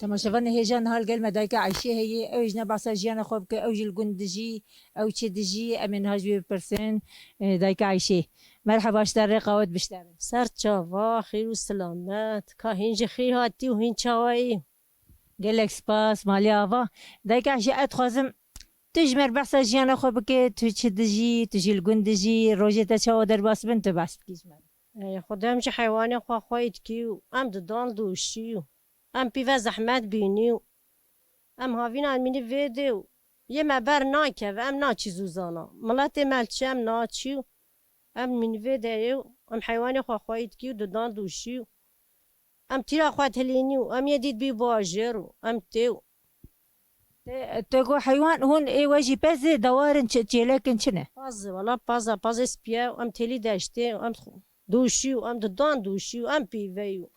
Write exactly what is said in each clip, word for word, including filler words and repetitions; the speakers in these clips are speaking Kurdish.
Temaşevanê hêja niha li gel me dayika Eyşê heye. Ew jî ne behsa jiyana xwe bike, ew jî li gund dijî, ew çi dijî, em ê niha ji wê bipirsin. E, dayika Eyşê. Merheba, ji te re qawet bişterin. Ser çava, xêr û silamet. Ka hîn ji xêr hatî û hîn çawa yî? Gelek spas, malê ava. Dayika Eyşê, ez dixwazim tu ji me re behsa jiyana xwe bike, tu çi dijî, tu jî li gund dijî, rojê te çawa derbas bin, tu behs bikî ji me re. Ey, Xwedê em jî heywanê xwe xweyî dikî û em didan dûşî û em pîve zehmet bînî û em havîna mînî vê dê û yê me ber nakeve, em naçî zûzana. Miletê me li çi em naçî û em mînî vê deyê û em heywanê xwe xweyî dikî û didan dûşî û em tîra xwe dilînî û em yê dît bî bajêr û em tê û Te, te got heywan, hûn ê we jî pez ê, dewar in, çi-, çêlek in, çi ne? Paz e, wela paz e, paz ê spiye, em têlî deştê, em xu-, dûşî û em didan dûşî û em pîveyî û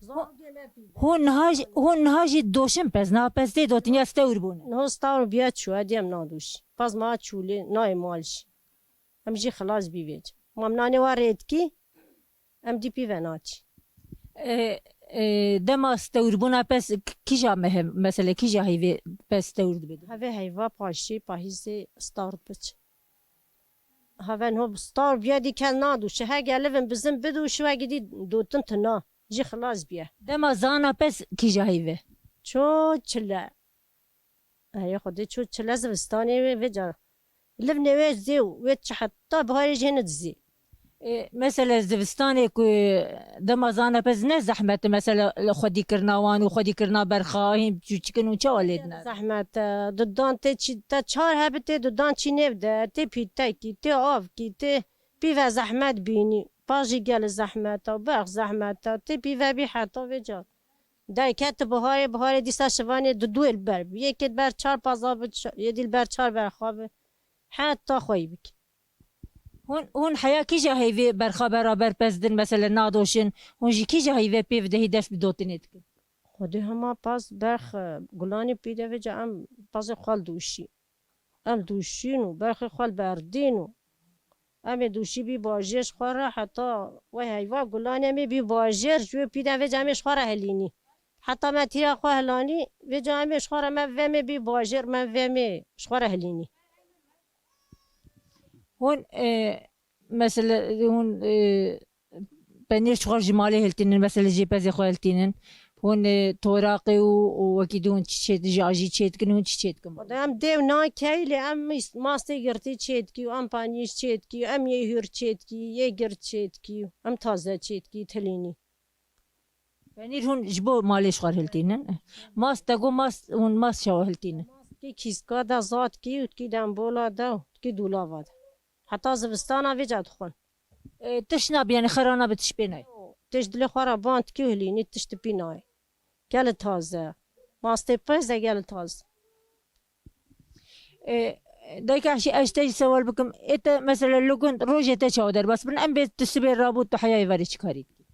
zarokê me pîve. Hûn niha jî, hûn niha jî doşin pez, niha pez tê dotin ya stewr bûne. Niho stewr biya çû, edî em nadûşî. Paz ma çûlê, nayê mal jî. Em jî xilas bî vêc. Ma em nanê wa rêdikî, em dî pîve naçî. E, e, dema stewrbûna pez k-, kîja mehe-, mesele kîja heyvê pez stewr dibe? Hevê heyva paşî, pahîzê star piç. Heve niho star biye dî kel nadûşe. Hege livin bizin bidûşi wegî dî dotin tina. Jî xilas biye. Dema zana pez kîja heyve? Ço çile. Ey Xwedê ço çile zivistanê wê vêca. Livnê wê zê û wê çi heta biharê jî hene dizê. E, mesele zivistanê ku dema zana pez ne zehmet e, mesele xwedî kirina wan û xwedî kirina berxa, hîn çûçikin û çawa lê dine? Zehmet e. Didan tê çi, te çar hebitê, didan çî nêvde, tê pîtekî, tê avkî, tê pîve zehmet bînî. Pajî gel zehmet e, berx zehmet e, tê pîve bî heta vêca. Derket biharê, biharê dîsa şivanê di duyê li ber bi. Yekê li ber çar paza bi, ç-, yê dî li ber çar berxa bi. Heta xweyî bik. Hûn, hûn heya kîja heyvê berxa beraber pez din, mesele nadoşin, hûn jî kîja heyvê pê videhî dest bi dotinê dikin? Xwedê hema paz berx, e, gulanê pî de vêca em pazê xwe li dûşî. Em dûşîn û berxê xwe li berdîn û em ê dûşî bî bajêr ji xwe re heta wey heyva gulanê em ê bî bajêr ji wê pî de vêca em ê ji xwe re hilînî. Heta me tîra xwe hilanî, vêca em ê ji xwe re me vê em ê bî bajêr, me vê em ê ji xwe re hilînî. Hûn, e, mesele, hûn, e, penîr çixwar ji malê hiltînin, mesele jê pezê xwe hiltînin. Hûn, e, toraqê û, û wekî dî hûn çi çê, ji ajî çê dikin, hûn çi çê dikin? Xwedê em dêw nakey lê em mîs-, mastê girtî çê dikî û em panîr çê dikî, em yê hûr çê dikî, yê girt çê dikî, em taze çê dikî, tilînî. Penîr hûn ji bo malê ji xwe hiltînin? Mast, te got mast, hûn mast çawa hiltînin? Mast kî kîska de zat kî û kî dembola de û kî dûlava de. Heta zivistana vêca dixwin. E, tişt nabe, yanî xera nabe, tişt pê nayê? Tişt dilê xwe re band kî û hilînî, tişt pî nayê. Gelê taze. Mastê pez e, gelê taze. E, dayika Eyşê, ez ji te jî sewal bikim. Ê te mesela li gund rojê te çawa derbas bin? Em bê tu sibê rabû tu heyayê verê çi karî dikî?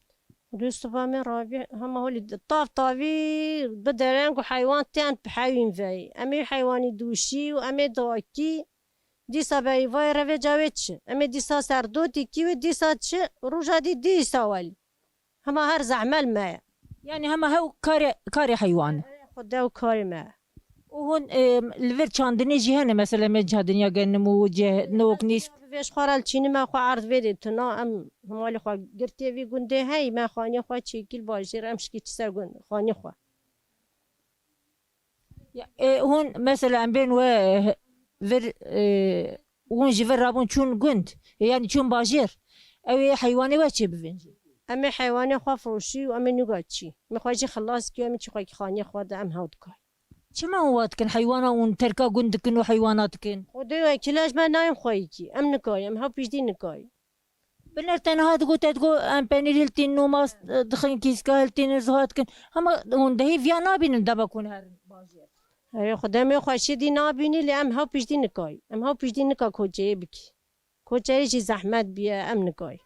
Rû siba me rabî hema holî tav tavî bi dereng û heywan tên bi hewîn veyî. Em ê heywanî dûşî û em ê dakî. Dîsa beyî vayê re vêca wê çi? Em ê dîsa serdotî kî wê dîsa çi? Roja dî dîsa welî. Hema her zehmel me ye. Yanî hema hew karê, karê heywan e. Xwedê ew karê me ye. Û hûn, e, li vir çandinê jî hene, mesela me ciha dinya genim û cih nok nîsk. Vê ji xwe re li çînî me xwe erd vê dê tuna, em hemalê xwe girtê vî gundê hey, me xaniyê xwe çêkî li bajêr, em şikî çi ser gund, xaniyê xwe. Ya, e, hûn mesela em bên we, e, vir, e, hûn ji vir rabûn çûn gund, e, yanî çûn bajêr. Ew ê heywanê we çê bivin jî? Em ê heywanê xwe firoşî û em ê nûga çî. Em ê xwe jî xilas kî, em ê çî xwe kî xaniyê xwe de em hew dikay. Çima hûn wa dikin? Heywana hûn terka gund dikin û heywana dikin? Xwedê wekîla ji me nayên xweyî kî. Em nikayî, em hew piştî nikayî. Binêr te niha digot, te digot, em penîr hiltînin û mast, e, dixin kîska hiltînin, ziha dikin. Hema hûn dehî viya nabînin dema ku hûn herin bajêr. Erê, xwe demê xweşiyê dî nabînî, lê em hew piştî nikay. Em hew piştî nika koçeyê bikî. Koçeyê jî zehmet biye, em nikay.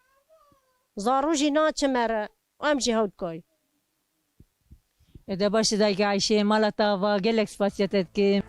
Zarû jî naçe me re, em jî hew dikay. E de baş e dayika Eyşê, mala te ava, gelek spasiya te dikim.